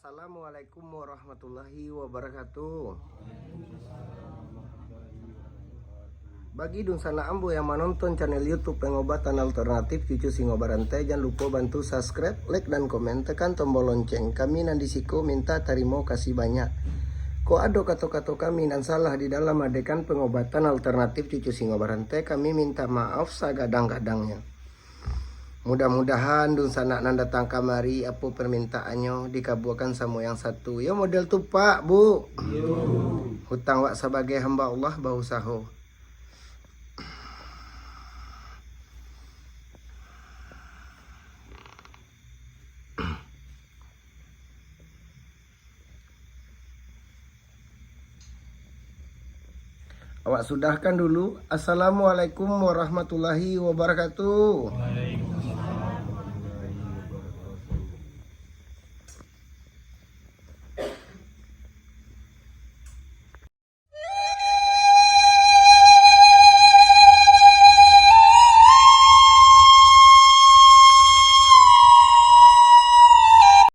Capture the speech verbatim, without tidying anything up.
Assalamualaikum warahmatullahi wabarakatuh. Bagi dunsanak ambo yang manonton channel YouTube Pengobatan Alternatif Cucu Singo Barantai, jan lupo bantu subscribe, like, dan komen, tekan tombol lonceng. Kami nan di siko minta tarimo kasih banyak. Kok ado kato-kato kami nan salah di dalam adekan Pengobatan Alternatif Cucu Singo Barantai, kami minta maaf sagadang-gadangnyo. Mudah-mudahan dunsanak nan datang kamari, apo permintaannyo dikabuakan samo yang satu. Yo model tu, Pak, Bu. Hutang wak sabagai hamba Allah, bausaho. Awak sudahkan dulu. Assalamualaikum warahmatullahi wabarakatuh.